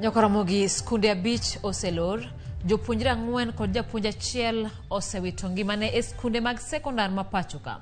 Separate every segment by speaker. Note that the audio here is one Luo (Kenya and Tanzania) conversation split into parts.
Speaker 1: Nyakaramogi skunde 5 oselor, jopuonjre 4 kod japuonj 1 osewito ngimane e skunde mag sekondar ma pacho ka.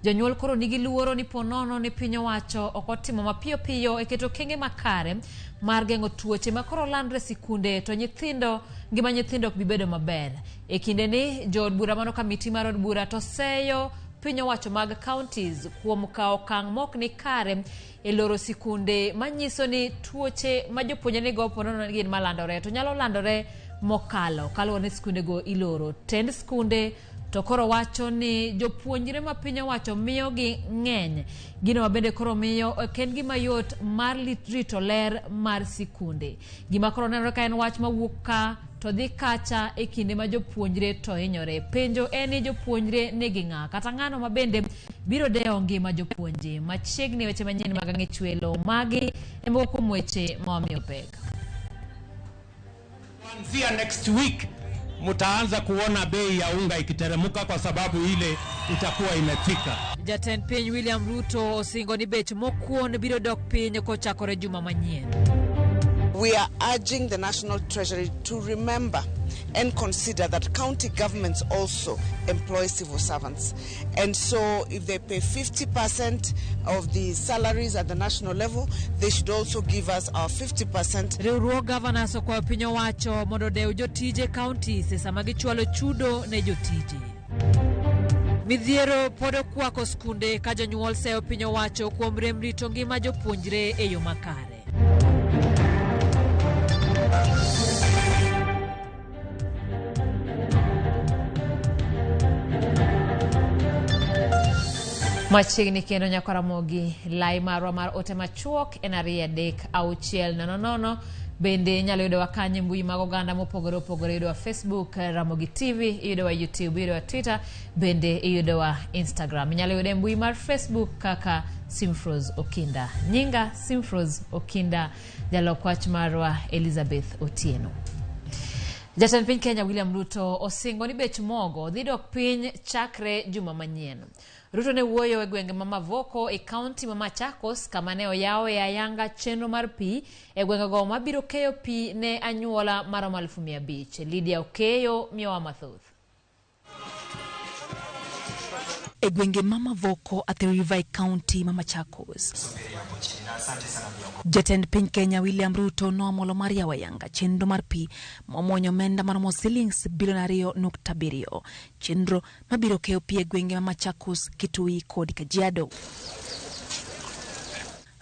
Speaker 1: Jonyuol koro nigi luoro ni ponono ni piny owacho ok otimo mapiyo piyo e keto okenge makare mar geng'o tuoche ma koro landre sikunde to nyithindo ngima nyithindo ok bi bedo maber. E kinde ni jood bura mano kamiti mar od bura to seyo piny owacho mag counties kuom kawo okang' mok ni kare e loro sikunde manyiso ni tuoche ma jopuonjre nigo ponono ni gin malandore to nyalo landore mokalo kaluwore ni sikundego iloro. Tend skunde to koro wacho ni jopuonjre ma piny owacho miyogi ng'eny, gino ma bende koro miyo ok en gima yot mar rito ler mar sikunde. Gima koro nenore ka en wach mawuok ka to dhi kacha e kinde ma jopuonjre to hinyore. Penjo en ni jopuonjre nigi ng'a kata ng'ano ma bende biro dewo ngima jopuonje. Machiegni weche manyien mag ang'e chwelo magi e moko kuom weche ma wamiyo pek.
Speaker 2: Kuanzia next week mtaanza kuona bei ya unga ikiteremuka kwa sababu ile itakuwa imefika.
Speaker 1: Jatend piny William Ruto osingo ni bech mokuon biro dok piny kochakore juma manyien.
Speaker 3: We are urging the National Treasury to remember and consider that county governments also employ civil servants. And so if they pay 50% of the salaries at the national level, they should also give us our 50%.
Speaker 1: Riwruog governors okwayo piny owacho mondo odew jotije counties e sama gichwalo chudo ne jotije. Midhiero pod okwako skunde ka jonyuol seyo piny owacho kuom rem rito ngima jopuonjre e yo makare. Machiegni kendo Nyakaramogi, lai marwa mar ote machuok en 2 3 6 0 0. Bende inyalo yudowa kanyo e mbui mag oganda mopogore opogore, iyudowa Facebook Ramogi TV, iyudowa YouTube, iyudowa Twitter, bende iyudowa Instagram. Inyalo yude e mbui mar Facebook kaka Simfrose Okinda. Nyinga Simfrose Okinda, jalok wach marwa Elizabeth Otieno. Jatend piny Kenya William Ruto osingo ni bech mogo dhi dok piny chakre juma manyien. Ruto ne wuoyo e gwenge ma Mavoko e kaunti ma Machakos kama ne oyawo e ayanga chenro mar pi e gwengego mabiro keyo pi ne anyuola maromo 500,000. Lydia Okeyo miyowa mathoth.
Speaker 4: E gwenge ma Mavoko Athi River e kaunti ma Machakos. Jatend piny Kenya William Ruto noamolo mar yawo ayanga chenro mar pi momuonyo omenda maromo silings bilion 2.7. Chenro mabiro keyo pi e gwenge ma Machakos, Kitui kod Kajiado.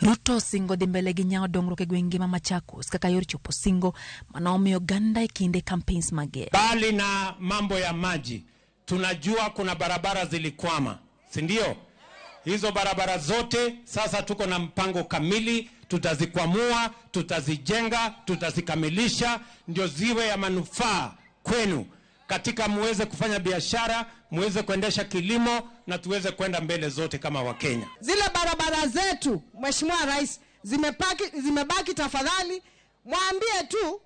Speaker 4: Ruto osingo dhi mbele gi nyawo dongruok e gwenge ma Machakos kaka yor chopo singo mane omiyo oganda e kinde campaigns mage.
Speaker 2: Bali na mambo ya maji, tunajua kuna barabara zilikwama, si ndio? Hizo barabara zote sasa tuko na mpango kamili, tutazikwamua, tutazijenga, tutazikamilisha ndio ziwe ya manufaa kwenu katika muweze kufanya biashara, muweze kuendesha kilimo na tuweze kwenda mbele zote kama Wakenya.
Speaker 5: Zile barabara zetu Mheshimiwa Rais zimebaki, tafadhali mwambie tu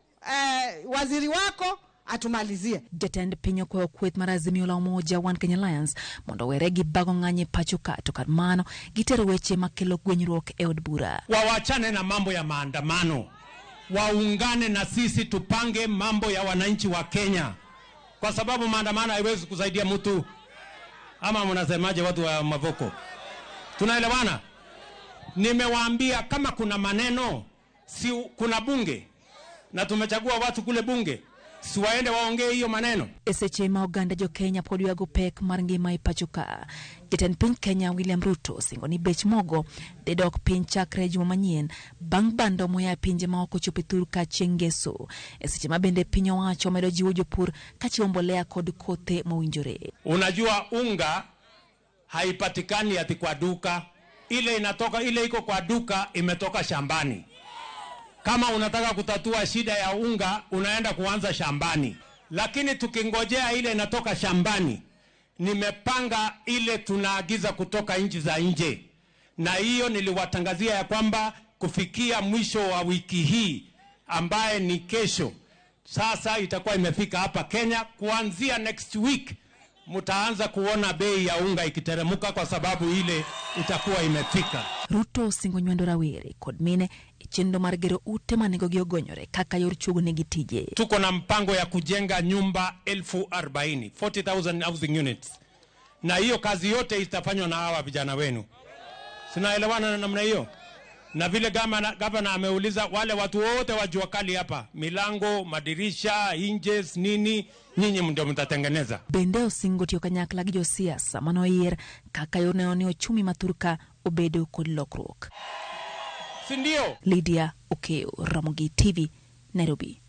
Speaker 5: waziri wako atumalizie.
Speaker 4: Jatend piny okwayo kweth mar Azimio la Umoja One Kenya Alliance mondo owere gi bago ng'anyo e pacho ka, to kar mano gitero weche makelo gwenyruok e od bura.
Speaker 2: Wawachane na mambo ya maandamano, waungane na sisi tupange mambo ya wananchi wa Kenya, kwa sababu maandamano haiwezi kusaidia mtu. Ama mnasemaje watu wa Mavoko? Tunaelewana? Nimewaambia kama kuna maneno, si kuna bunge na tumechagua watu kule bunge, si waende waongee hiyo maneno.
Speaker 4: E seche ma oganda jo Kenya pod ywago pek mar ngima e pacho ka, jatend piny Kenya William Ruto osingo ni bech mogo dhi dok piny chakre juma manyien bang' bando moa e pinje maoko chopo e thur ka chieng' ngeso. E seche ma bende piny owacho omedo jiwo jopur kachiwo mbolea kod kothe mowinjore.
Speaker 2: Unajua unga haipatikani ati kwa duka, ile inatoka, ile iko kwa duka imetoka shambani. Kama unataka kutatua shida ya unga unaenda kuanza shambani, lakini tukingojea ile inatoka shambani, nimepanga ile tunaagiza kutoka nchi za nje, na hiyo niliwatangazia ya kwamba kufikia mwisho wa wiki hii ambaye ni kesho, sasa itakuwa imefika hapa Kenya. Kuanzia next week mtaanza kuona bei ya unga ikiteremuka kwa sababu ile itakuwa imefika.
Speaker 4: Ruto osingo nywando rawere kod mine e chenro mar gero ute ma nengogi ogonyore kaka yor chuogo negi tije.
Speaker 2: Tuko na mpango ya kujenga nyumba 40,000, 40,000 housing units, na hiyo kazi yote itafanywa na hawa vijana wenu. Sinaelewana na namna hiyo? Na vile gavana ameuliza wale watu wote wa jua kali hapa, milango, madirisha, hinges, nini, nyinyi ndio mtatengeneza.
Speaker 4: Bende osingo tiyo kanyakla gi josiasa manoyier kaka yor neno ni ochumi ma thurka obedo kod lokruok.
Speaker 2: Si ndio?
Speaker 4: Lydia Okeo, Ramogi TV, Nairobi.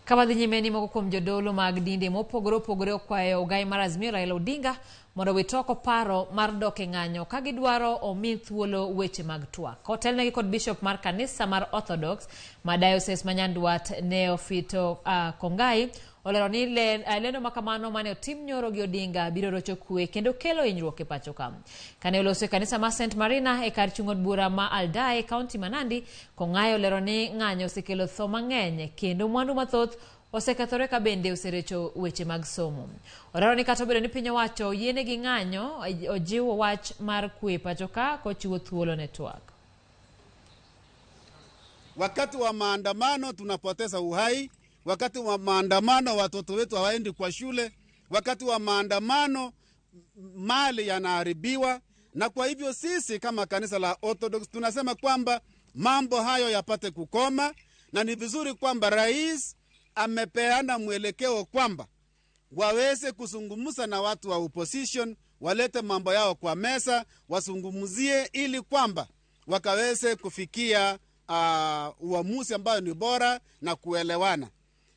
Speaker 1: Ka wadhi nyime ni moko kuom jodolo mag dinde mopogore opogore okwayo ogai mar Azimio Raila Odinga mondo owit oko paro mar dok e ng'anyo ka gidwaro omi thuolo weche mag twak. Kotelnegi kod bishop mar kanisa mar Orthodox ma Diocese ma Nyandwat Neofito Kongai olero ni lendo ma kamano mane otim nyoro gi Odinga biro rocho kwe kendo kelo hinyruok e pacho ka. Kane oloso e kanisa mar St Marina e kar chung' od bura ma Aldai e kaunti ma Nandi, Kongai olero ni ng'anyo osekelo tho mang'eny kendo mwandu mathoth osekethore ka bende oserecho weche mag somo. Olero ni kata obedo ni piny owacho oyienegi ng'anyo, ojiwo wach mar kwe pacho ka kochiwo thuolo ne twak.
Speaker 6: Wakati wa maandamano tunapoteza uhai, wakati wa maandamano watoto wetu hawaendi kwa shule, wakati wa maandamano mali yanaharibiwa. Na kwa hivyo sisi kama kanisa la Orthodox tunasema kwamba mambo hayo yapate kukoma, na ni vizuri kwamba rais amepeana mwelekeo kwamba waweze kuzungumza na watu wa opposition, walete mambo yao kwa meza, wazungumzie ili kwamba wakaweze kufikia uamuzi ambayo ni bora na kuelewana.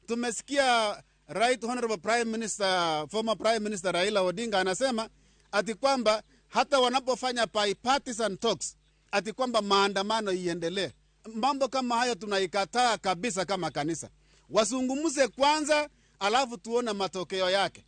Speaker 6: Tumesikia Right Honorable Prime Minister, former Prime Minister Raila Odinga anasema ati kwamba hata wanapofanya bipartisan talks ati kwamba maandamano iendelee. Mambo kama hayo tunaikataa kabisa kama kanisa. Wazungumze kwanza alafu tuone matokeo yake.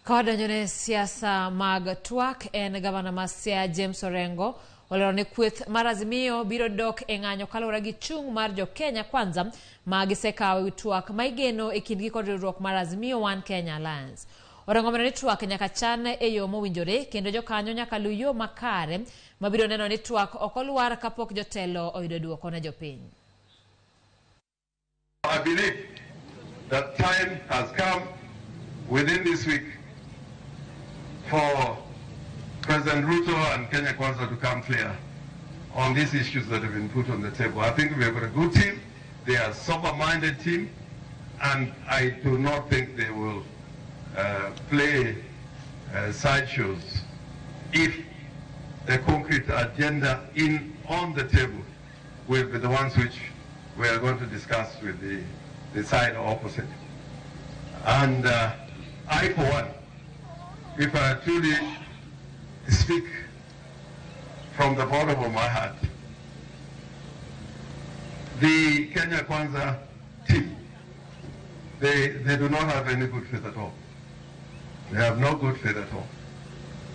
Speaker 1: Kawadonjo ne siasa mag twak en gavana ma Siaya James Orengo olero ni kweth mar Azimio biro dok e ng'anyo kaluwore gi chung' mar jo Kenya Kwanza ma gisekawo ewi twak ma igeno e kindgi kod riwruok mar Azimio One Kenya Alliance. Orengo omedo ni twak nyaka chan e yo mowinjore kendo jokanyo nyaka luw yo makare mabiro neno ni twak ok olwar kapok jotelo oyudo duoko ne jopiny.
Speaker 7: I believe that time has come within this week for President Ruto and Kenya Kwanza to come clear on these issues that have been put on the table. I think we have got a good team. They are a sober-minded team, and I do not think they will play sideshows if the concrete agenda on the table will be the ones which we are going to discuss with the side opposite. And I, for one, if I truly speak from the bottom of my heart, the Kenya Kwanza team, they do not have any good faith at all. They have no good faith at all.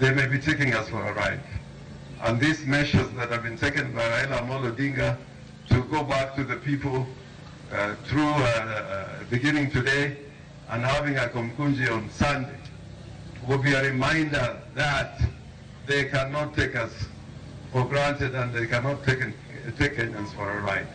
Speaker 7: They may be taking us for a ride. And these measures that have been taken by Raila Amolo Odinga to go back to the people through beginning today and having a Komkunji on Sunday will be a reminder that they cannot take us for granted and they cannot take Kenyans for a ride.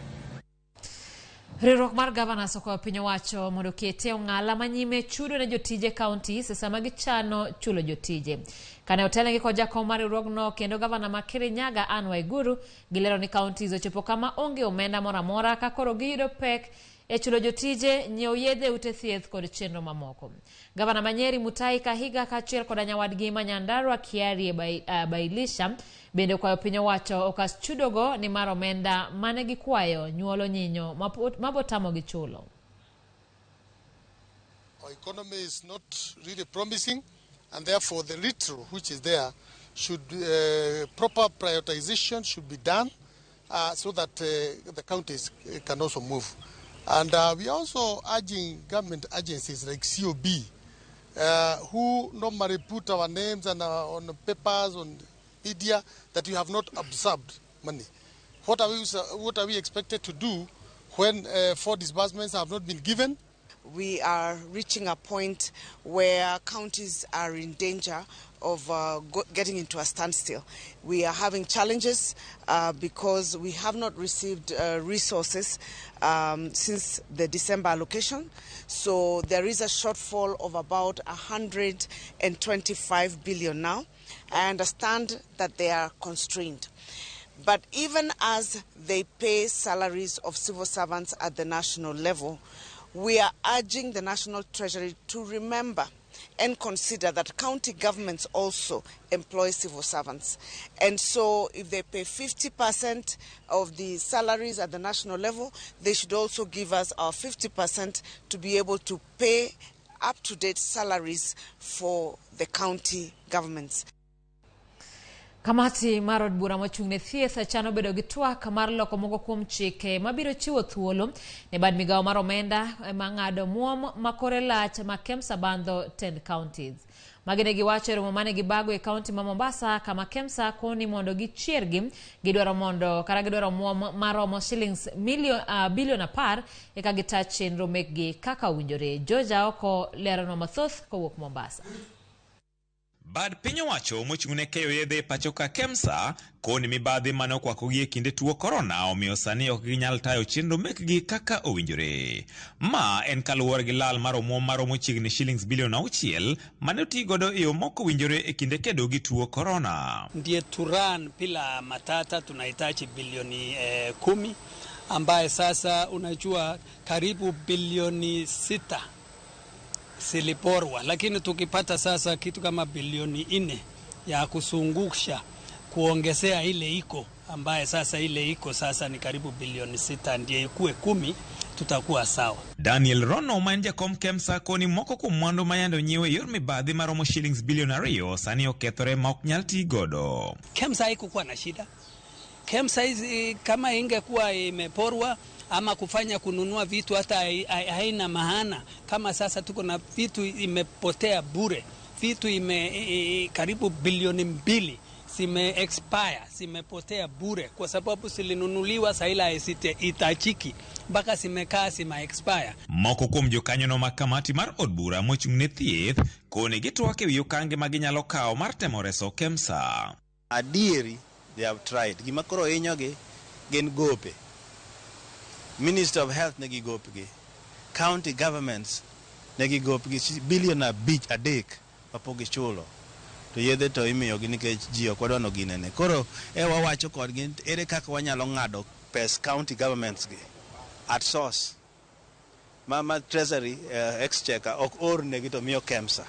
Speaker 1: Riwruok mar governors okwayo piny owacho mondo okete ong'ala manyime chudo ne jotije counties sama gichano chulo jotije. Kane otelnegi kod jakom mar riwruogno kendo gavana ma Kirinyaga Anne Waiguru gilero ni counties ochopo kama onge omenda moro amora ka koro giyudo pek e chulo jotije, nyiewo yedhe e ute thieth kod chenro mamoko. Gavana ma Nyeri Mutahi Kahiga kaachiel koda nyawadgi ma Nyandarua Kiarie Bailisha bende okwayo piny owacho okas chudogo nimar omenda mane gikwayo nyuolo nyinyo mabotamogi chulo.
Speaker 8: Our economy is not really promising, and therefore the little which is there should proper prioritization should be done so that the counties can also move. And we are also urging government agencies like COB, who normally put our names and on papers, on media, that we have not absorbed money. What are we expected to do when 4 disbursements have not been given?
Speaker 3: We are reaching a point where counties are in danger of getting into a standstill. We are having challenges because we have not received resources since the December allocation. So there is a shortfall of about 125 billion now. I understand that they are constrained. But even as they pay salaries of civil servants at the national level, we are urging the National Treasury to remember and consider that county governments also employ civil servants. And so if they pay 50% of the salaries at the national level, they should also give us our 50% to be able to pay up-to-date salaries for the county governments.
Speaker 1: Kamati mar od bura mochung' ne thieth chano bedo gi twak mar loko moko kuom chike mabiro chiwo thuolo ne bad migawo mar omenda ma ng'ado muom ma kore lach ma KEMSA bandho tend counties. Magi ne giwacho e romo mane gibago e kaunti ma Mombasa kama KEMSA koni mondo gichiergi gidwaro mondo kata gidwaro muom maromo shillings million, bilion 10 eka gita chenro mekgi kaka owinjore. George Aoko leronwa mathoth kowuok Mombasa.
Speaker 9: Bad piny owacho mochung' ne keyo yedhe e pacho ka KEMSA koni mibadhi mane okwakogi e kinde tuo korona omiyo sani ok ginyal tayo chenro mekgi kaka owinjore. Ma en kaluwore gi lal mar omuom maromo chiegni shillings bilion 6 mane oti godo e yo mok owinjore e kinde kedo gi tuo korona.
Speaker 10: Ndiye turan bila matata tunahitaji bilioni 10 ambaye sasa unajua karibu bilioni 6 ziliporwa, lakini tukipata sasa kitu kama bilioni 4 ya kusungusha kuongezea ile iko ambaye sasa ile iko sasa ni karibu bilioni 6 ndiye ikue 10 tutakuwa sawa.
Speaker 9: Daniel Rono ma en jakom KEMSA koni moko kuom mwandu ma yande onyiew e yor mibadhi maromo shillings bilion 2 sani okethore ma ok nyal ti godo.
Speaker 10: KEMSA haikukuwa na shida. KEMSA hizi kama ingekuwa imeporwa ama kufanya kununua vitu hata haina maana. Kama sasa tuko na vitu imepotea bure, vitu karibu bilioni 2 zime expire, zimepotea bure kwa sababu zilinunuliwa saila hazihitajiki mpaka zimekaa zime expire.
Speaker 9: Moko kuom jokanyono mag kamati mar od bura mochung' ne thieth koni gitwak ewi okange ma ginyalo kawo mar temo reso KEMSA.
Speaker 11: Adieri they have tried. Gima koro hinyogi gin gope. Minister of Health nigi gopgi, county governments nigi gopgi bilion 5 3 mapok gichulo. To yedhe to imiyogi nikech ji ok wadwa ginene. Koro e wawacho kodgi ere kaka wanyalo ng'ado pes county governments gi at source. Ma Treasury exchequer ok or negi to miyo KEMSA.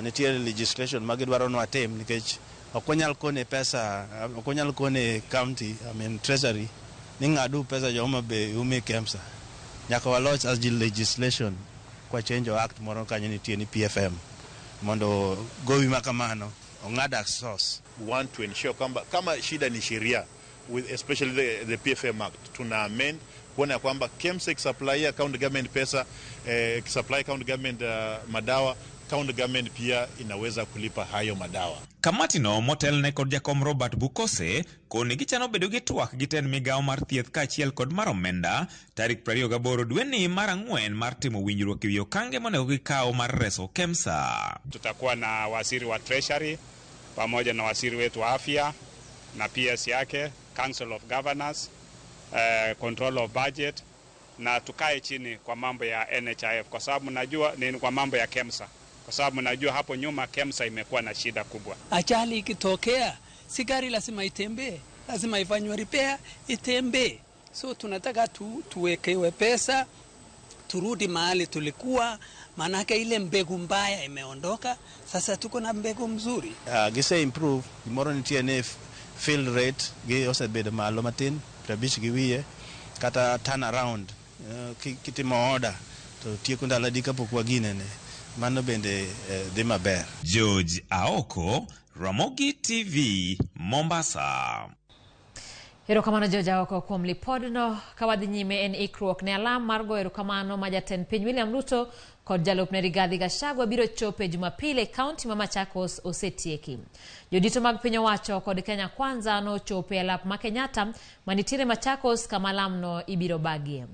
Speaker 11: Nitiere legislation ma gidwaro ni watim nikech ok wanyal kone pesa, ok wanyal kone county, I mean Treasury ni ng'adu pesa jo Homa Bay umi KEMSA. Nyaka walos as legislation kwa change of act moro kanyo nitie ni PFM mondo gowi makamano ong'ad at source.
Speaker 12: We want to ensure kwamba kama shida ni sheria with especially the PFM Act tuna amend kuona kwamba KEMSA supply county government pesa, supply county government madawa, county government pia inaweza kulipa hayo madawa.
Speaker 9: Kamati no motelne kod jakom Robert Bukose koni gichano bedo gi twak gi tend migawo mar thieth kaachiel kod mar omenda tarik 28 dweni mar 4 mar timo winjruok ewi okange monego gikaw mar reso KEMSA.
Speaker 13: Tutakuwa na waziri wa Treasury pamoja na waziri wetu wa afya na PS yake, Council of Governors, Control of Budget, na tukae chini kwa mambo ya NHIF kwa sababu najua ni kwa mambo ya KEMSA. Kwa sababu najua hapo nyuma KEMSA imekuwa na shida kubwa.
Speaker 10: Ajali ikitokea, si gari lazima itembee, lazima ifanywe repair, itembee. So tunataka tuwekewe pesa, turudi mahali tulikuwa, manake ile mbegu mbaya imeondoka, sasa tuko na mbegu mzuri.
Speaker 11: Gise improve, gimoro nitie ni fill rate gi osebedo malo matin, 50 gi wiye, kata turn around, kitimo order, to tieko ndalo adi kapok waginene. Mano bende dhi maber.
Speaker 9: George Aoko, Ramogi TV, Mombasa.
Speaker 1: Erokamano jojaoko kuom lipodno. Ka wadhi nyime en ikruok ne alam mar goyo erokamano ma jatend piny William Ruto kod jalupne Rigathi Gachagua biro chopo e Jumapil e kaunti ma Machakos osetieki. Jodito mag piny owacho kod Kenya Kwanza nochopo e alap ma Kenyatta manitiere Machakos kama alamno ibiro bagie.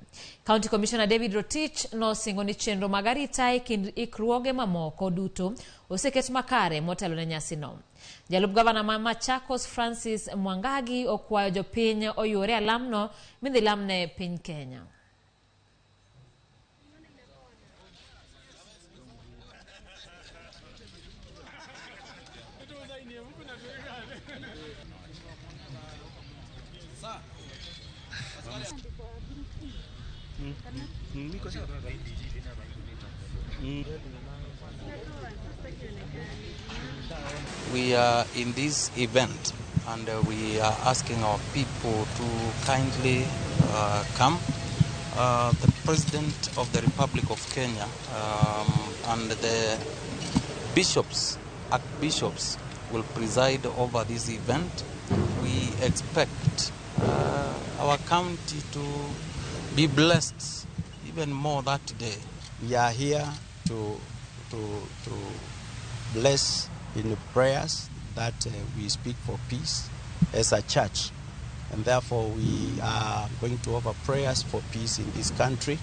Speaker 1: County Commissioner David Rotich nosingo ni chenro mag arita e kind ikruoge mamoko duto oseket makare motelo ne nyasino. Jalup gavana ma Machakos Francis Mwangagi okwayo jopiny oyuore alamno midhi lamne piny Kenya.
Speaker 14: We are in this event and we are asking our people to kindly come. The President of the Republic of Kenya and the bishops, archbishops, will preside over this event. We expect our county to be blessed even more that day.
Speaker 15: We are here to bless in the prayers that we speak for peace as a church, and therefore we are going to offer prayers for peace in this country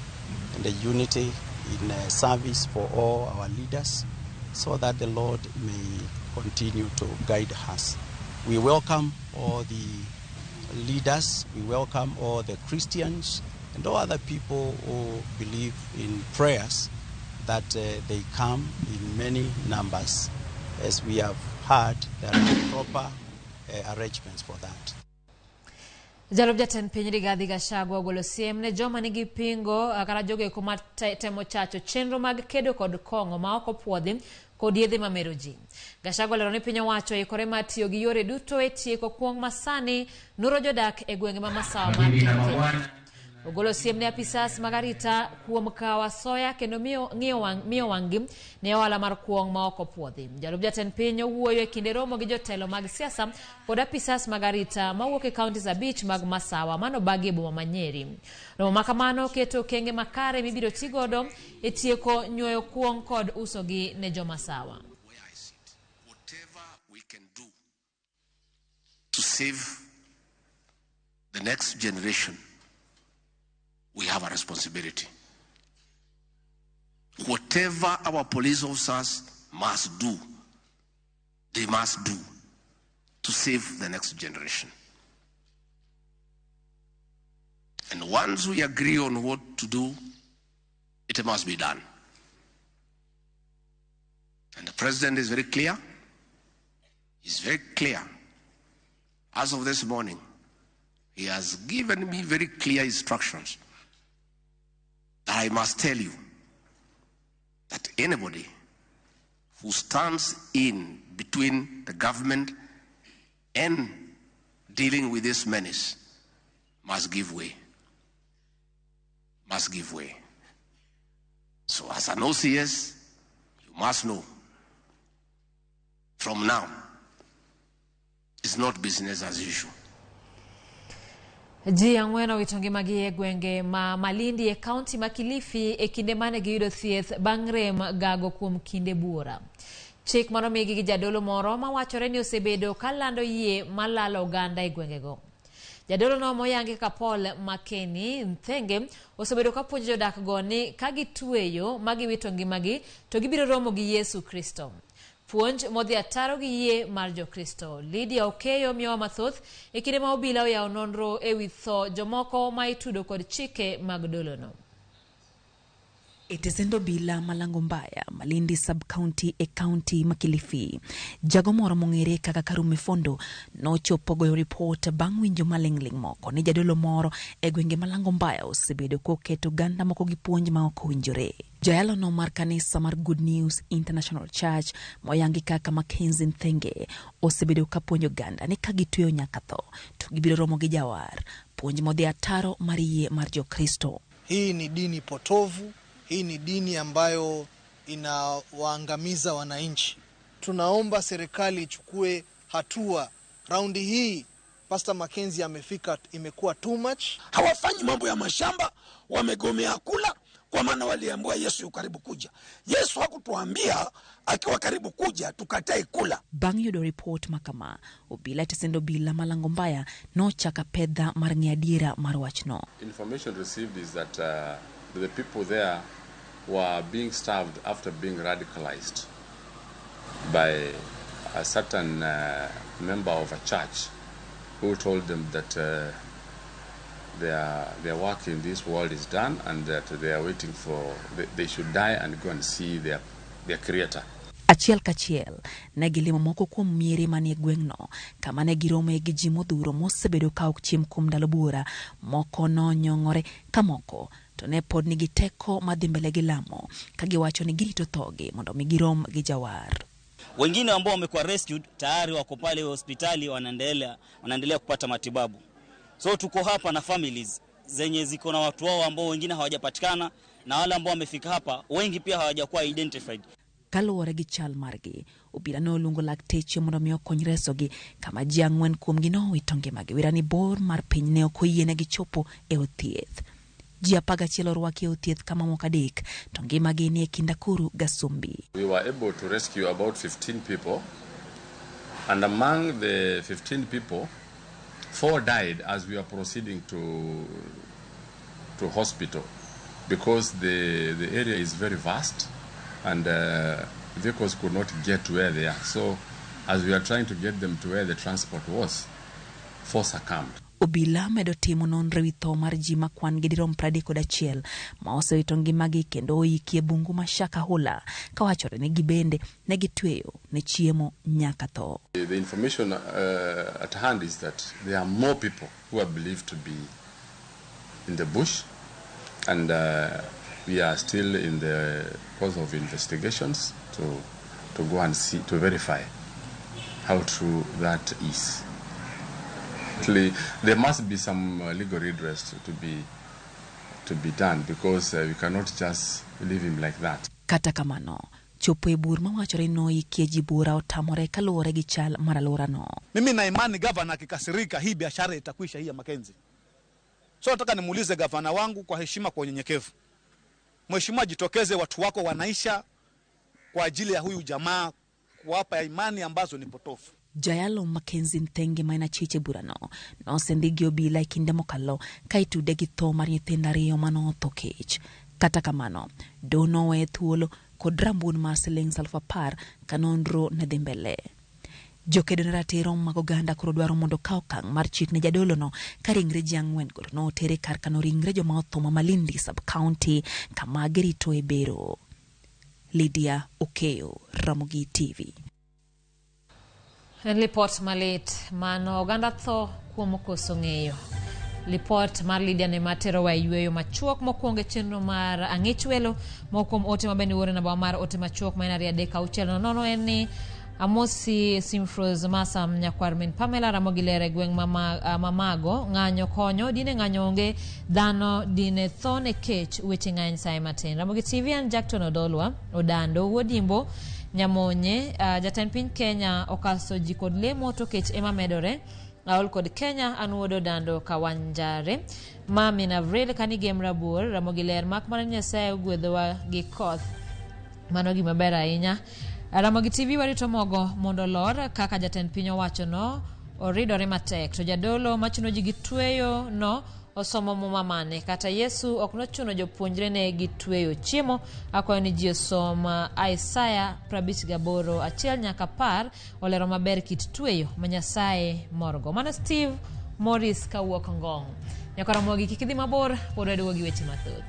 Speaker 15: and the unity in service for all our leaders, so that the Lord may continue to guide us. We welcome all the leaders, we welcome all the Christians and all other people who believe in prayers, that they come in many numbers. As we have heard, there are proper arrangements for that.
Speaker 1: Jalup jatend piny Rigathi Gachagua ogolo siem ne joma nigi pingo kata jogo eko ma temo chacho chenro mag kedo kod kong'o ma ok opuodhi kod yedhe mamero ji. Gachagua olero ni piny owacho oikore mar tiyo gi yore duto e tieko kuong' masani nuro jodak e gwenge ma masawa mar piny Kenya. Ogolo siem ne apisas mag arita kuom kawo asoya kendo miyo wang'gi ne ohala mar kuong' ma ok opuodhi. Jalup jatend piny owuoyo e kinde romo gi jotelo mag siasa kod apisas mag arita mawuok e kauntis 5 mag masawa manobagi e boma ma Nyeri. Romo ma kamano keto okenge makare mibiro tigodo e tieko nyuoyo kuong' kod usogi ne jomasawa.
Speaker 16: To save the next generation, we have a responsibility. Whatever our police officers must do, they must do to save the next generation. And once we agree on what to do, it must be done. And the president is very clear. He's very clear. As of this morning, he has given me very clear instructions that I must tell you that anybody who stands in between the government and dealing with this menace must give way. Must give way. So as an OCS, you must know from now, it's not business as usual.
Speaker 1: Ji ang'wen owito ngimagi e gwenge ma Malindi e kaunti ma Kilifi e kinde mane giyudo thieth bang' rem gago kuom kinde buora. Chik manomigi gi jadolo moro mawachore ni osebedo kalando yie malalo oganda e gwengego. Jadolo no moyangi kaka Paul Makeni Nthenge osebedo kapuonjo jodak go ni ka gitweyo ma giwito ngimagi to gibiro romo gi Yesu Kristo. Puonj modhi ataro gi yie mar Jokristo. Lydia Okeyo miyowa mathoth e kinde ma obila oyawo nonro ewi tho jomoko ma itudo kod chike mag dolono.
Speaker 4: E tesend obila Malango Mbaya, Malindi sub-county e county ma Kilifi. Jago moro mong'ere kaka Karume Fondo nochopo goyo ripot bang' winjo maling'ling' moko ni jadolo moro e gwenge Malango Mbaya osebedo koketo oganda moko gi puonj ma ok owinjore. Jayalono mar kanisa mar Good News International Church moyangi kaka Mackenzie Nthenge osebedo kapuonjo oganda ni ka gitweyo nyaka tho to gibiro romo gi jawar. Puonj modhi ataro mar yie mar Jokristo.
Speaker 17: Hii ni dini potovu. Hii ni dini ambayo inawaangamiza wananchi. Tunaomba serikali ichukue hatua. Raundi hii Pastor Mackenzie amefika, imekuwa too much.
Speaker 18: Hawafanyi mambo ya mashamba, wamegomea kula, kwa maana waliambiwa Yesu yu karibu kuja. Yesu hakutuambia akiwa karibu kuja tukatae kula.
Speaker 4: Bang' yudo ripot ma kama, obila tesend obila malango mbaya nochako apedha mar ng'eyo adiera mar wachno.
Speaker 19: Information received is that the people there were being starved after being radicalized by a certain member of a church who told them that their work in this world is done and that they are waiting for, they should die and go and see their creator.
Speaker 4: Achiel kachiel ne gilimo moko kuom miere manie gweng'no kama ne girome gi ji modhuro mosebedo ka ok chiem kuom ndalo buora, moko nonyong'ore ka moko to ne pod nigi teko madhi mbele gi lamo ka giwacho ni girito thogi mondo mi girom gi jawar.
Speaker 20: Wengine ambao wamekuwa rescued tayari wako pale hospitali wanaendelea kupata matibabu. So tuko hapa na families zenye ziko na watu wao ambao wengine hawajapatikana na wale ambao wamefika hapa wengi pia hawajakuwa identified.
Speaker 4: Kaluwore gi chal margi, obila noluongo lakteche mondo mi okony resogi kama ji ang'wen kuomgi nowito ngimagi. Wira ni bor mar piny ne ok oyienegi chopo e od thieth. Ji 11 orwaki e od thieth kama moko 3 to ngimagi ni e kind akuru gasumbi.
Speaker 19: We were able to rescue about 15 people, and among the 15 people, 4 died as we were proceeding to hospital because the area is very vast and vehicles could not get to where they are. So as we are trying to get them to where the transport was, 4 succumbed.
Speaker 4: Obila medo timo nonro ewi tho mar ji ma kwan gi dirom 31 ma osewito ngimagi kendo oiki e bungu ma Shakahola kawachore ni gibende ne gitweyo ne chiemo nyaka tho.
Speaker 19: The information at hand is that there are more people who are believed to be in the bush, and we are still in the course of investigations to go and see, to verify how true that is. There must be some legal redress to be done because we cannot just leave him like that.
Speaker 4: Kata kamano, chopo e bur mawachore noikie ji buora otamore kaluwore gi chal mar alworano.
Speaker 21: Mimi na imani gavana akikasirika hii biashara itakwisha hii ya Mackenzie. So nataka nimuulize gavana wangu kwa heshima, kwa unyenyekevu. Mheshimiwa, jitokeze, watu wako wanaisha kwa ajili ya huyu jamaa kuwapa imani ambazo ni potofu.
Speaker 4: Jayalo Mackenzie Nthenge ma en achich e burano nosendi gi obila e kinde mokalo ka itude gi tho mar nyithindo 2 manotho kech. Kata kamano, doho noweye thuolo kod rambun mar siling 10,000 ka nonro ne dhi mbele. Jokedo ne ratiro mag oganda koro dwaro mondo okaw okang' mar chik ne jadolono ka ringre ji 4 go noter e kar kano ringre joma otho ma Malindi sub-county kama giritoe bero. Lydia Okeyo, Ramogi TV.
Speaker 1: En lipot malit mano oganda tho kuom koso ng'eyo. Lipot mar Lydia ne materowa e yweyo machuok mokwongo e chenro mar ang'ich welo. Moko kuom ote mabende wuoro namba mar ote machuok ma en 2 3 6 0 en ni Amosi Simfros Masam nyakwar min Pamela Ramogi lere gweng' mamago ng'anyo konyo dine ng'anyo onge dhano dine tho ne kech weche ng'eny sae matin. Ramogi TV an Jackton Odolwa Odando Wuodimbo Nyamonye jatend piny Kenya okaso ji kod lemo to kech ema medore. Aol kod Kenya an wuod Odando Kawanjare Mami Avril Kanigem Rabuor Ramogi ler mak mana Nyasaye ogwedhowa gi koth. Mano gima ber ahinya. Ramogi TV warito mogo mondo olor kaka jatend piny owachono oridore matek to jadolo machuno ji gi tweyo no osomo muma mane kata Yesu ok nochuno jopuonjrene gi tweyo chiemo. Akwayo ni ji osom Isaya 58 1 nyaka 10 olero maber kit tweyo ma Nyasaye morgo. Mano Steve Morris kawuok Ngong. Nyaka Ramogi kik idhi mabor pod waduogo gi weche mathoth.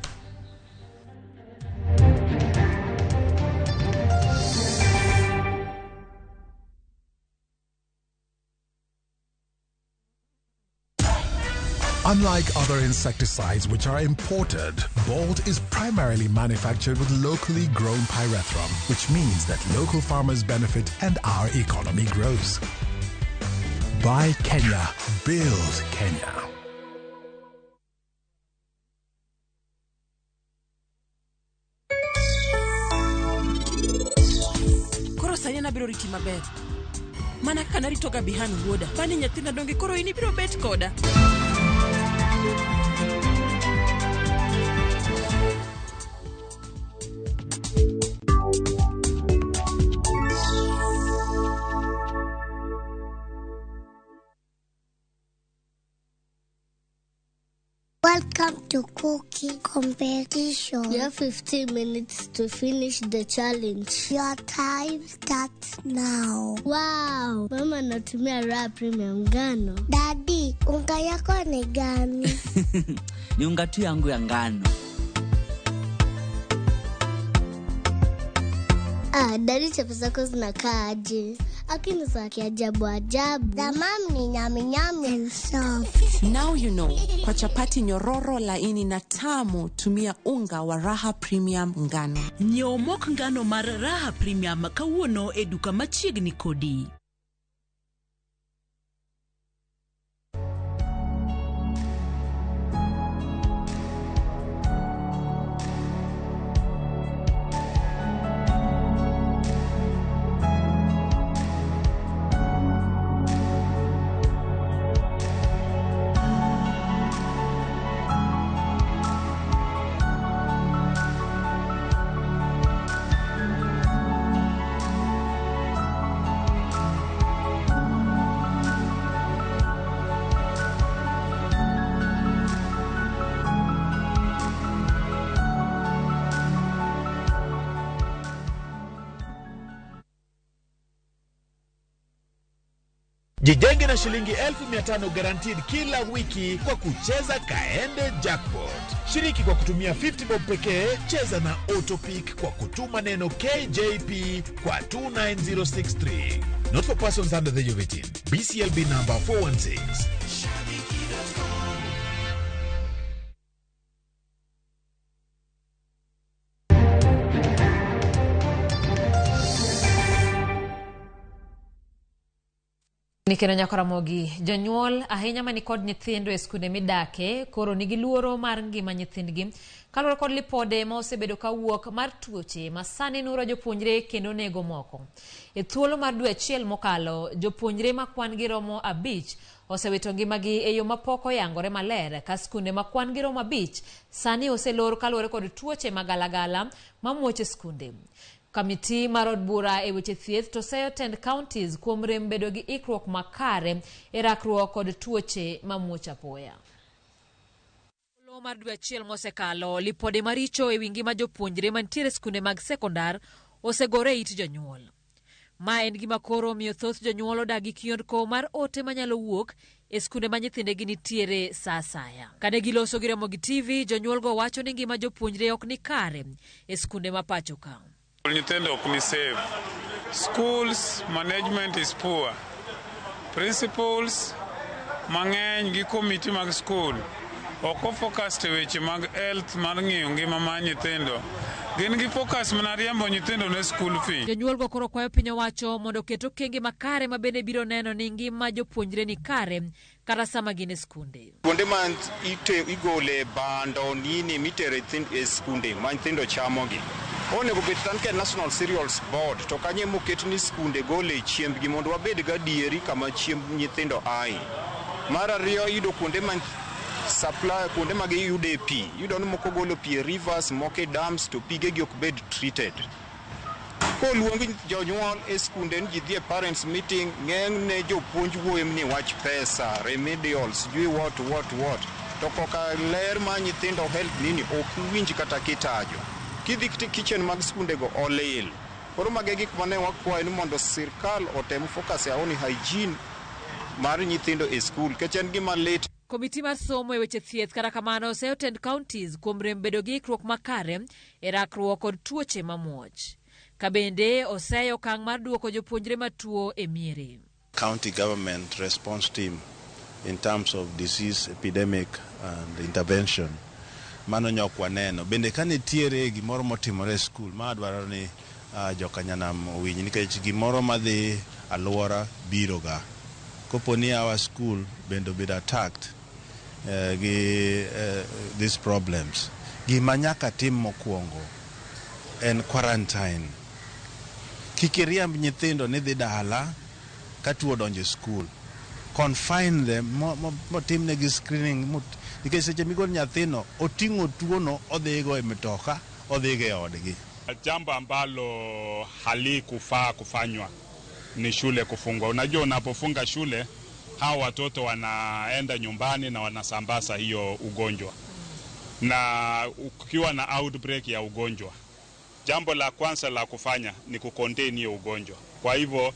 Speaker 22: Unlike other insecticides which are imported, Bolt is primarily manufactured with locally grown pyrethrum, which means that local farmers benefit and our economy grows. Buy Kenya, build Kenya.
Speaker 23: Koro sani an abiro riti maber.
Speaker 2: Mana kaka naritoga Bihan wuoda. Bani nyathina donge koro in ibiro bet koda.
Speaker 5: Welcome to cooking competition. You have 15 minutes to finish the challenge. Your time starts now. Wow, mama anatumia Raha Premium ngano. Daddy, unga yako ni gani?
Speaker 23: Ni unga tu yangu ya ngano.
Speaker 5: Ah, daddy, chapo zako zinakaa aje? Lakini za kiajabu ajabu. The mom ni nyami nyami and soft.
Speaker 24: Now you know. Kwa chapati nyororo, laini na tamu, tumia unga wa Raha Premium ngano.
Speaker 25: Nyiew mok ngano mar Raha Premium kawuono e duka machiegni kodi.
Speaker 26: Jijenge na shilingi 1500 guaranteed kila wiki kwa kucheza Kaende Jackpot. Shiriki kwa kutumia 50 bob pekee, cheza na Autopick kwa kutuma neno KJP kwa 29063. Not for persons under the age of 18. BCLB number 416.
Speaker 1: Ni kendo nyako Ramogi, jonyuol ahinya mani kod nyithindo e skunde midake koro nigi luoro mar ngima nyithindgi kaluwore kod lipode ma osebedo kawuok mar tuoche ma sani nuro jopuonjre kendo nego moko. E thuolo mar dwe achiel mokalo, jopuonjre ma kwan gi romo 5 osewito ngimagi e yo mapok oyangore maler ka skunde ma kwan gi romo 5 sani oselor kaluwore kod tuoche magalagala mamuoch e skunde. Kamiti mar od bura e weche thieth to seyo tend counties kuom rem bedo gi ikruok makare e rakruok kod tuoche mamuoch apoya. Thuolo mar dwe achiel mosekalo, lipode maricho e wi ngima jopuonjre mantiere e skunde mag sekondar osegore e it jonyuol. Ma en gima koro omiyo thoth jonyuol odagi kiondko mar ote manyalo wuok e skunde ma nyithindegi nitiere sa asaya. Kane giloso gi Ramogi TV, jonyuolgo wacho ni ngima jopuonjre ok ni kare e skunde ma pacho ka.
Speaker 27: Nyithindo ok ni safe. Schools management is poor. Principals mang'eny gi komiti mag school ok ofocus e weche mag health mar ng'iyo ngima mar nyithindo. Gin gi focus mana riembo nyithindo ne school fee.
Speaker 1: Jonyuolgo koro kwayo piny owacho mondo oket okenge makare ma bende biro neno ni ngima jopuonjre ni kare kata sama gin e skunde.
Speaker 28: Kuonde ma igole bando nini mitere e skunde ma nyithindo chamogi. Onego bed tan ka National Cereals Board to kanye moket ni skunde gole chiembgi mondo wabed gadieri kama chiemb nyithindo ae. Mar ariyo, iyudo kuonde ma supply, kuonde ma giyude pi. Iyudo ni moko golo pi e rivers, moko e dams to pigegi ok bed treated. Koluong jonyuol e skunde ni ji dhi e parents meeting, ng'enyne jopuonj wuoyo ni wach pesa, remedial, sijui what. To koka ler ma nyithindo health nini ok winj kata kitajo. Kidhi kitchen mag skundego olil. Koro mage gik mane wakwayo ni mondo sirkal otem focus on hygiene mar nyithindo e skul, nikech en gima lit.
Speaker 1: Komiti mar somo e weche thieth kata kamano oseyo tend counties kuom rem bedo gi ikruok makare e rakruok kod tuoche mamuoch. Ka bende oseyo okang' mar duoko jopuonjre matuo e miere.
Speaker 11: County government response team in terms of disease epidemic and intervention. Mano nyok waneno. Bende ka nitiere gimoro motimore e skul ma dwaro ni jokanyanam owinj, nikech gimoro madhi alwora biro ga. Kopo ni our school bende obedo attacked gi these problems, gima nyaka tim mokwongo en quarantine. Kik iriemb nyithindo ni dhi dala ka tuo odonjo e skul. Confine them motimnegi screening nikech seche migol nyathino oting'o tuono odhigo e mtoka odhigo e odgi.
Speaker 3: Jambo ambalo halikufaa kufanywa ni shule kufungwa. Unajua, unapofunga shule hawa watoto wanaenda nyumbani na wanasambaza hiyo ugonjwa, na ukiwa na outbreak ya ugonjwa, jambo la kwanza la kufanya ni kucontain hiyo ugonjwa. Kwa hivyo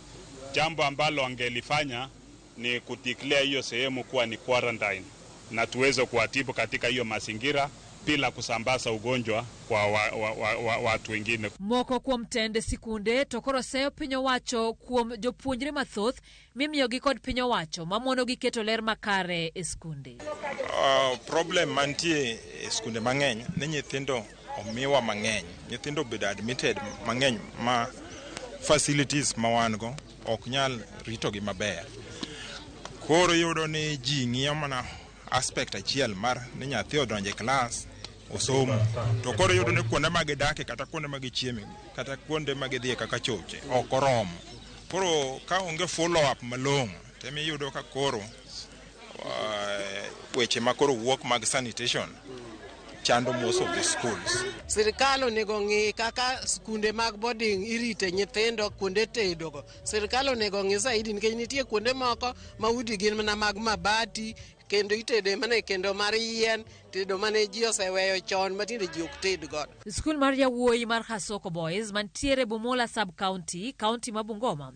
Speaker 3: jambo ambalo angelifanya ni kudeclare hiyo sehemu kuwa ni quarantine na tuweze kuwatibu katika hiyo mazingira bila kusambaza ugonjwa kwa watu wengine.
Speaker 1: Moko kuom tend sikunde to koro seyo piny owacho kuom jopuonjre mathoth mimiyogi kod piny owacho mamonogi keto ler makare e skunde.
Speaker 6: Problem mantie e skunde mang'eny ni nyithindo omiwa mang'eny, nyithindo obedo admitted mang'eny ma facilities ma wan go ok nyal ritogi maber. Koro iyudo ni ji ng'iyo mana aspect achiel mar ni nyathi odonjo e klas osomo, to koro iyudo ni kuonde ma gidake kata kuonde ma gichieme kata kuonde ma gidhiye kaka choche ok oromo. Koro ka onge follow up malong'o temiyudo ka koro weche ma koro wuok mag sanitation chando most of the schools.
Speaker 7: Sirikal onego ng'i kaka skunde mag boarding irite nyithindo kuonde tedo go. Sirikal onego ng'i zaidi nikech nitie kuonde moko ma udi gin mana mag mabati kendo itede mana e kendo mar yien, tedo mane ji oseweyo chon ma tinde ji ok ted godo.
Speaker 1: Skul mar yawuoyi mar Khasoko Boys mantiere Bumula Sub-County, kaunti ma Bungoma,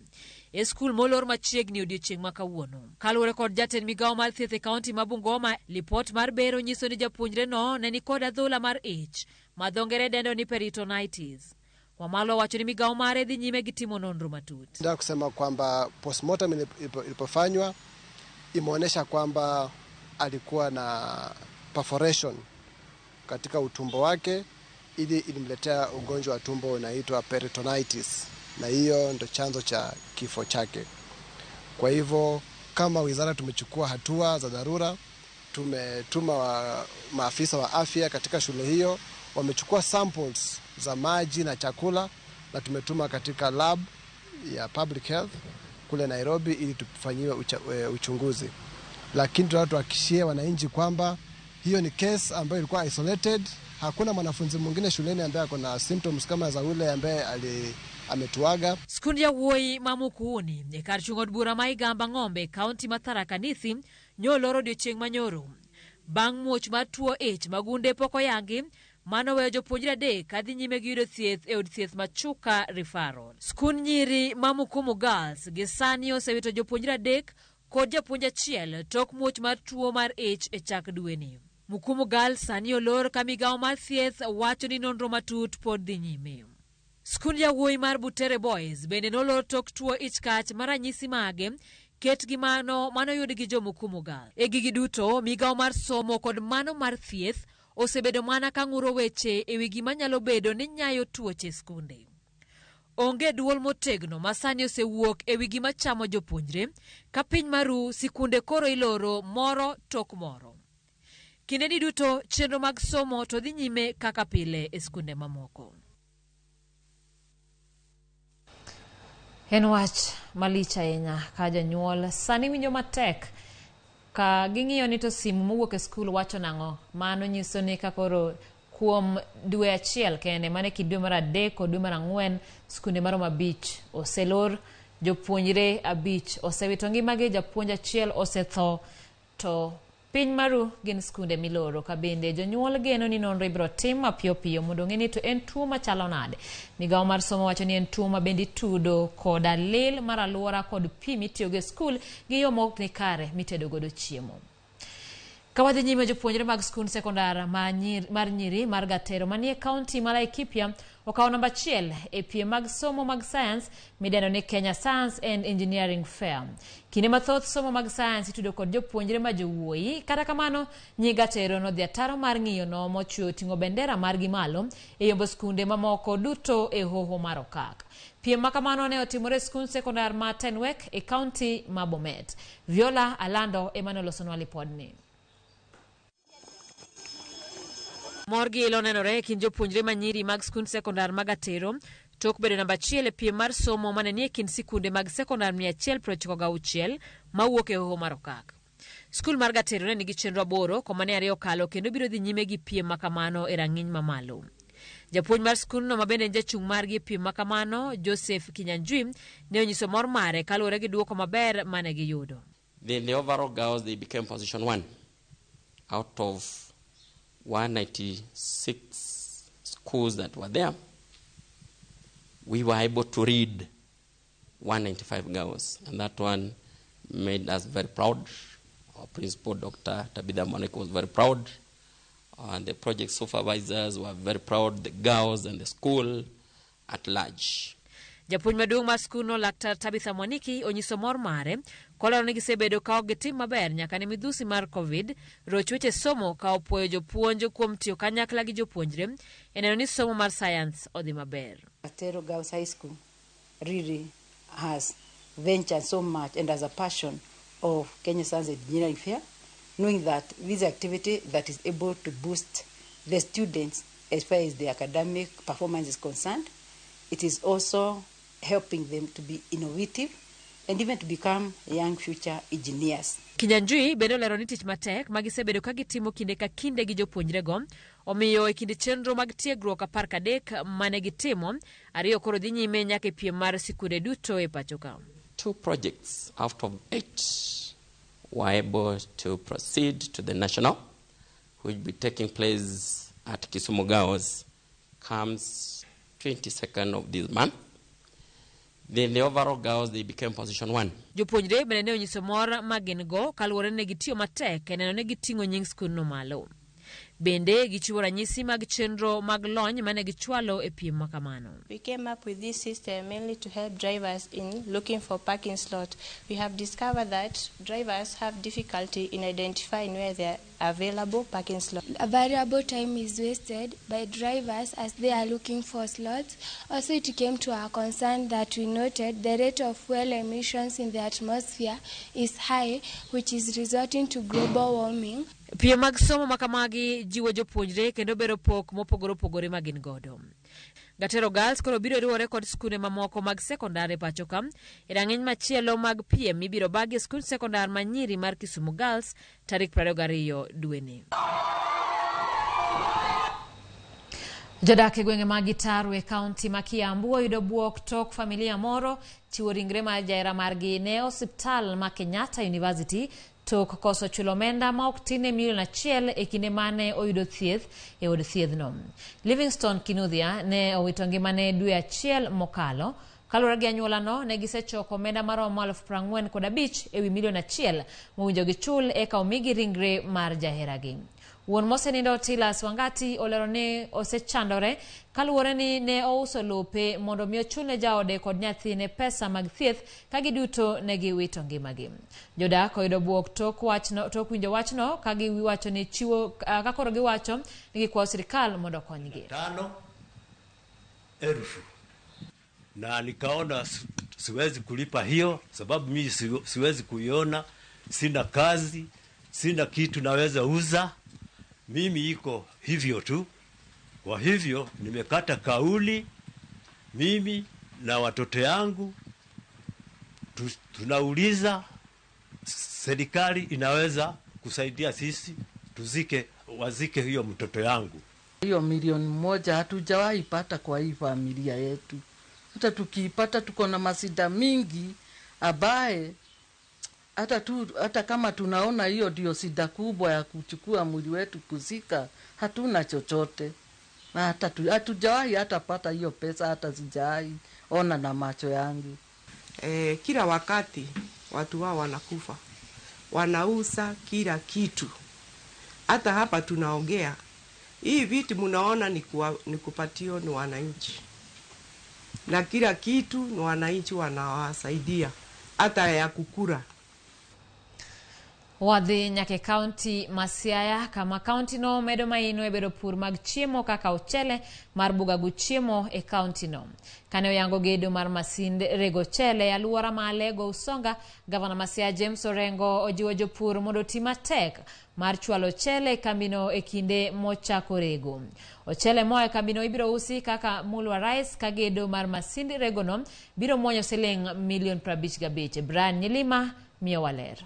Speaker 1: e skul molor machiegni odiochieng' ma kawuono. Kaluwore kod jatend migawo mar thieth e kaunti ma Bungoma, lipot mar bero nyiso ni japuonjreno ne nikod adhola mar ich ma dho ngere dendo ni peritonitis. Wamalo wacho ni migawo mare dhi nyime gi timo nonro matut.
Speaker 8: Nataka kusema kwamba postmortem ilipofanywa imeonyesha kwamba alikuwa na perforation katika utumbo wake, ili ilimletea ugonjwa wa tumbo unaitwa peritonitis, na hiyo ndo chanzo cha kifo chake. Kwa hivyo kama wizara tumechukua hatua za dharura, tumetuma maafisa wa afya katika shule hiyo, wamechukua samples za maji na chakula na tumetuma katika lab ya public health kule Nairobi ili tufanyiwe uchunguzi. Lakini tunataka tuhakikishie wananchi kwamba hiyo ni case ambayo ilikuwa isolated. Hakuna mwanafunzi mwingine shuleni ambaye ako na symptoms kama za ule ambaye ametuaga.
Speaker 1: Skund yawuoyi ma Mukuuni e kar chung' od bura ma Igamba Ng'ombe, kaunti ma Tharaka Nithi, nyoloro odiochieng' manyoro. Bang' muoch mar tuo ich magunde pok oyangi, mano weyo jopuonjre 3 kadhi nyime gi yudo thieth e od thieth ma Chuka Referral. Skund nyiri ma Mukumu Girls gi sani osewito jopuonjre 3 kod japuonj achiel tok muoch mar tuo mar ich e chak dweni. Mukumu Girls sani olor ka migawo mar thieth wacho ni nonro matut pod dhi nyime. Skund yawuoyi mar Butere Boys bende nolor tok tuo ich kach ma ranyisi mage ket gi mano manoyud gi jo Mukumu Girls. E gigi duto, migawo mar somo kod mano mar thieth osebedo mana ka ng'uro weche ewi gima nyalo bedo ni nyayo tuoche e skunde. Onge duol motegno ma sani osewuok ewi gima chamo jopuonjre ka piny maru sikunde koro iloro moro tok moro. Kinde ni duto chenro mag somo to dhi nyime kaka pile e skunde mamoko. En wach malich ahinya ka janyuol sani winjo matek ka ging'iyo ni to simu mowuok e skul wacho nang'o. Mano nyiso ni ka koro kuom dwe achiel kende, mane kind dwe mar 3 kod dwe mar 4, skunde maromo 5 oselor, jopuonjre 5 osewito ngimagi, japuonj achiel osetho, to piny maru gin skunde miloro. Ka bende jonyuol geno ni nonro ibiro tim mapiyo piyo mondo ong'e ni to en tuo machalo nade. Migawo mar somo wacho ni en tuo ma bende itudo koda lil mar alwora kod pi mitiyogo e skul gi yo mok ni kare mitedo godo chiemo. Ka wadhi nyime, jopuonjre mag skund sekondar mar nyiri mar Gatero manie kaunti ma Laikipia okawo namba 1 e piem mag somo mag science midendo ni Kenya Science and Engineering Fair. Kinde mathoth somo mag science itudo kod jopuonjre ma jowuoyi, kata kamano nyi Gatero nodhi ataro mar ng'iyo no mochwe oting'o bendera margi malo e yombo skunde mamoko duto e hoho mar Okak. Piem ma kamano ne otimore e skund sekondar ma Tenwek e kaunti ma Bomet. Viola Alando ema nolosonwa lipodni. Mor gi ilo nenore e kind jopuonjre ma nyiri mag skund sekondar ma Gatero tok bedo namba achiel e piem mar somo mane nie kind sikunde mag sekondar 196 mawuok e hoho mar Okak. Skul mar Gatero ne nigi chenro 8 koma ne 2 okalo kendo biro dhi nyime gi piem makamano e rang'iny mamalo. Japuonj mar skundno ma bende en jachung' margi e piem makamano, Joseph Kinyanjui, ne onyiso mor mare kaluwore gi duoko maber mane giyudo.
Speaker 9: Then the overall girls, they became position 1 out of 196 schools that were there. We were able to read 195 girls, and that one made us very proud. Our principal, Dr. Tabitha Mwaniki, was very proud. And the project supervisors were very proud, the girls and the school at large.
Speaker 1: Japuonj maduong' mar skundno, Laktar Tabitha Mwaniki, onyiso mor mare kolero ni gisebedo ka ok gitim maber nyaka ne midhusi mar COVID roch weche somo ka opuoyo jopuonj kuom tiyo kanyakla gi jopuonjre e neno ni somo mar science odhi maber.
Speaker 10: Gatero Girls High School really has ventured so much and has a passion of Kenya Science and Engineering Fair, knowing that this activity that is able to boost the students as far as the academic performance is concerned, it is also helping them to be innovative and even to become young future engineers.
Speaker 1: Kinyanjui bende olero ni tich matek ma gisebedo ka gitimo kinde ka kinde gi jopuonjrego omiyo e kind chenro mag tiegruok 13 mane gitimo, 2 koro dhi nyime nyaka e piem mar sikunde duto e pacho ka.
Speaker 9: 2 projects out of 8 were able to proceed to the national, which will be taking place at Kisumu Girls comes 22nd of this month. Then the overall girls, they became position 1.
Speaker 1: Jopuonjre bende ne onyiso mor ma gin go kaluwore ni gitiyo matek e neno ni giting'o nying skundno malo. Bende gichiwo ranyisi mag chenro mag lony mane gichwalo e piem makamano.
Speaker 12: We came up with this system mainly to help drivers in looking for parking slot. We have discovered that drivers have difficulty in identifying where there are available parking slots.
Speaker 13: A valuable time is wasted by drivers as they are looking for slots. Also, it came to our concern that we noted the rate of fuel emissions in the atmosphere is high, which is resulting to global warming.
Speaker 1: Piem mag somo makamagi jiwo jopuonjre kendo bero pok mopogore opogore ma gin godo. Gatero Girls koro biro riwore kod skunde mamoko mag sekondar e pacho ka. E rang'iny machielo mag piem ibiro bagi e skund sekondar ma nyiri mar Kisumu Girls tarik 22 dweni. Jodak e gwenge mag Gitaru e kaunti ma Kiambu oyudo buok tok familia moro chiwo ringre mar jahera margi ne osiptal ma Kenyatta University tok koso chulo omenda ma ok tin ne milion 1 e kinde mane oyudo thieth e od thiethno. Livingstone Kinuthia ne owito ngimane dwe 1 mokalo. Kaluwore gi anyuolano, ne gisechoko omenda maromo 45,000 ewi milion 1 mowinjo gichul eka omigi ringre mar jaheragi. Wuon mosenindo Tilas Wangati olero ni osechandore kaluwore ni ne ouso lope mondo mi ochulne jaode kod nyathine pesa mag thieth ka giduto ne giwito ngimagi. Jodak oyudo buok tok winjo wachno ka giwacho ni chiwo ka koro giwacho ni gikwayo sirikal mondo okonygi.
Speaker 14: 5,000 na nikaona siwezi kulipa hiyo sababu mimi siwezi kuiona, sina kazi, sina kitu naweza uza. Mimi iko hivyo tu. Kwa hivyo nimekata kauli, mimi na watoto yangu tunauliza serikali inaweza kusaidia sisi tuzike, wazike hiyo mtoto yangu.
Speaker 15: Hiyo milioni 1 hatujawahi pata kwa hii familia yetu. Hata tukiipata tuko na masida mingi abaye hata kama tunaona hiyo ndio sida kubwa ya kuchukua mwili wetu kuzika, hatuna chochote. Na hatujawahi hata pata hiyo pesa, hata sijawahi ona na macho yangu.
Speaker 16: Kila wakati watu wao wanakufa, wanauza kila kitu. Hata hapa tunaongea, hii vitu mnaona ni kupatio ni wananchi. Na kila kitu ni wananchi wanawasaidia, hata ya kukura.
Speaker 1: Wadhi nyaka e kaunti ma Siaya kama kauntino medo maino e bero pur mag chiemo kaka ochele mar bugagu chiemo e kauntino. Kane oyango gedo mar masind rego ochele e alwora ma Alego Usonga, gavana ma Siaya James Orengo ojiwo jopur mondo oti matek mar chwalo ochele e kambino e kinde mochako rego. Ochele moa e kambino ibiro usi kaka Mulwa Rice ka gedo mar masind regono biro muonyo siling milion 55. Brian Nyilima miyowa ler.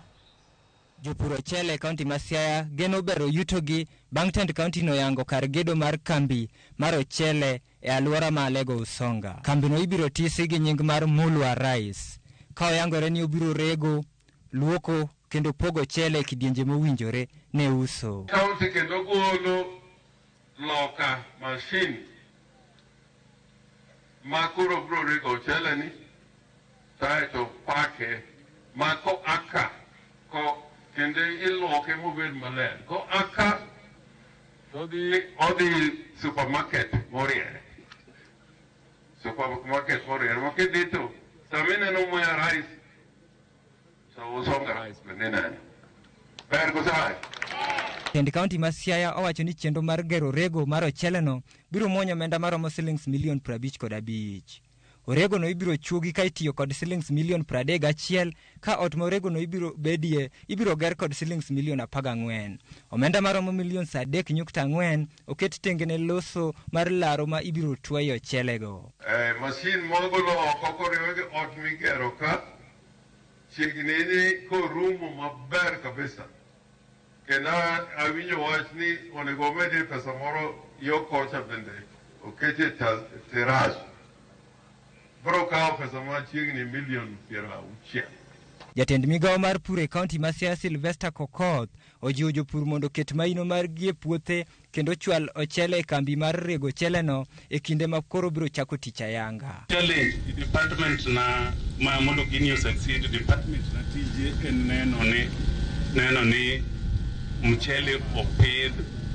Speaker 2: Jopur ochele e kaunti ma Siaya geno bero yutogi bang' tend kauntino yango kar gedo mar kambi mar ochele e alwora ma Alego Usonga. Kambino ibiro tisi gi nying mar Mulwa Rice, ka oyangore ni obiro rego, luoko kendo pogo ochele e kidienje mowinjore ne uso.
Speaker 4: Kaunti kendo golo loka machine ma koro biro rego ochele ni kaeto pake ma koa ko kendo iluoke mobed maler koa ka to odhi supermarket moriere supermarket moriere ma kidhi to sama ineno Mwea Rice to Usonga Rice bende ineno ber koso rach?
Speaker 2: Tend kaunti ma Siaya owacho ni chenro mar gero rego mar ocheleno biro muonyo omenda maromo silings milion 55. Oregono ibiro chuogi ka itiyo kod silings milion 31 ka ot ma oregono ibiro bedie ibiro ger kod silings milion 14. Omenda maromo milion 3.4 oket tenge ne loso mar laro ma ibiro twaye ochelego.
Speaker 4: Masin mogolo oko koriwe gi ot migero ka chiegni ni korumo maber kabisa. Kendo awinjo wach ni onego omedie pesa moro yo kocha bende oketie terrace. Biro kawo pesa machiegni milion 60.
Speaker 2: Jatend migawo mar pur e kaunti ma Siaya Sylvester Kokoth ojiwo jopur mondo oket maino margi e puothe kendo chwal ochele e kambi mar rego ocheleno e kinde ma koro biro chako tich ayanga.
Speaker 17: Challenge department na ma mondo gini succeed department na tije en neno ni mchele opidh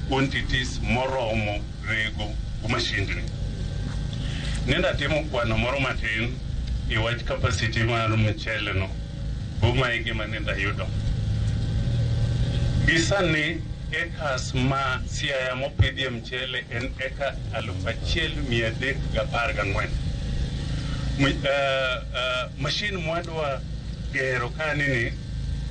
Speaker 17: quantities moromo rego mashindni. Nenda timo kwano moro matin e wach capacity mar mchele no. Buma e gima nenda yudo. Gi sani acres ma Siaya mopidhie mchele en eka 1314. Machine mwadwa gero kanini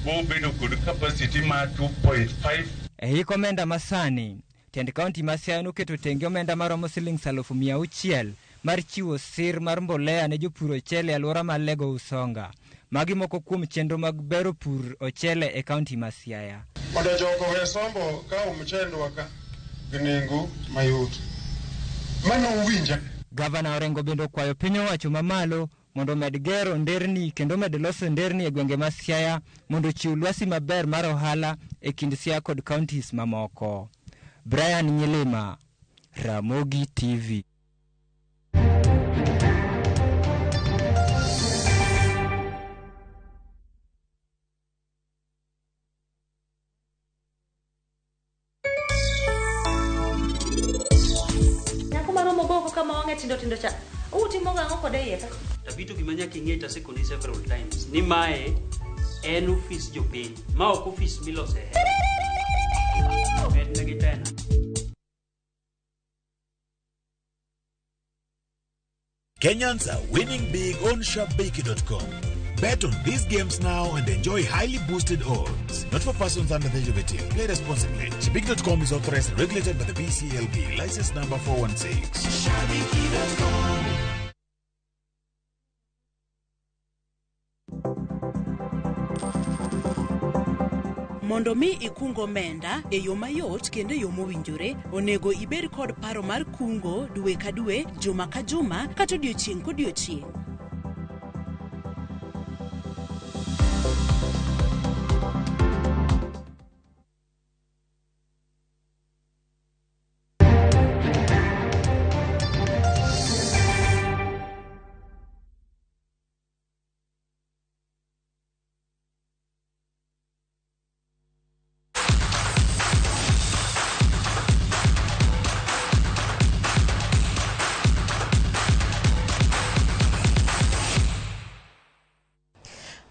Speaker 17: bobedo kod capacity ma 2.5.
Speaker 2: E hik omenda masani, tend kaunti ma Siaya noketo tenge omenda maromo silings 600,000 mar chiwo sir mar mbolea ne jopur ochele e alwora mar Lego Usonga. Magi moko kuom chenro mag bero pur ochele e kaunti ma Siaya.
Speaker 4: Mondo jogo owe sombo kawo mchendwa ka gi nengo mayot. Mano uwinja.
Speaker 2: Gavana Orengo bende okwayo piny owacho mamalo mondo omed gero nderni kendo omed loso nderni e gwenge ma Siaya mondo ochiw lwasi maber mar ohala e kind Siaya kod counties mamoko. Brian Nyilima, Ramogi TV.
Speaker 18: Nyako maromo go oko kama wang'e tindo tindo cha. Utimo gang'o kode iye ka?
Speaker 19: Tabito gima nyaka ing'e tasekoni several times ni mae en ofis jopiny ma ok ofis milose hera. Mednegi tena.
Speaker 26: Kenyans are winning big on Shabiki.com. Bet on these games now and enjoy highly boosted odds. Not for persons under the age of 18. Play responsibly. Shabiki.com is authorized and regulated by the BCLB. License number 416.
Speaker 20: Shabiki.com.
Speaker 25: Mondo mi ikung omenda e yo mayot kendo e yo mowinjore, onego ibed kod paro mar kungo dwe ka dwe, juma ka juma, kata odiochieng' kodiochieng'.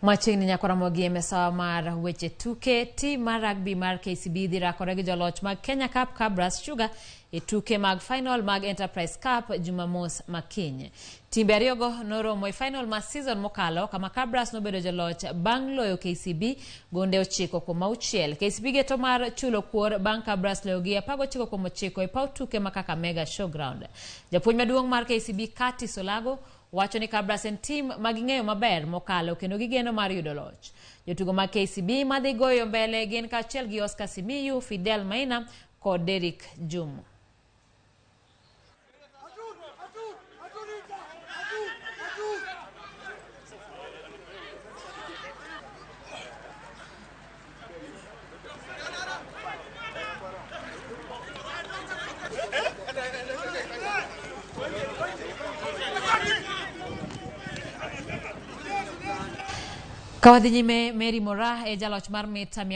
Speaker 1: Machiegni nyaka Ramogi e misawa mar weche tuke. Tim mar rugby mar KCB dhi rakore gi joloch mag Kenya Cup Kabras Sugar e tuke mag final mag Enterprise Cup Jumamos makiny. Timbe ariyogo noromo e final mar season mokalo kama Kabras nobedo joloch bang' loyo KCB gonde 9-6. KCB geto mar chulo kuor bang' Kabras loyogi 19-9 e paw tuke ma Kakamega Showground. Japuonj maduong' mar KCB Curtis Olago wacho ni Kabras en tim ma ging'eyo maber mokalo kendo gigeno mar yudo loch. Jotugo mag KCB madhi goyo mbele gin kaachiel gi Oscar Simiyu, Fidel Maina kod Derrick Jumo. Ka wadhi nyime, Mary Moraa e jaloch mar mita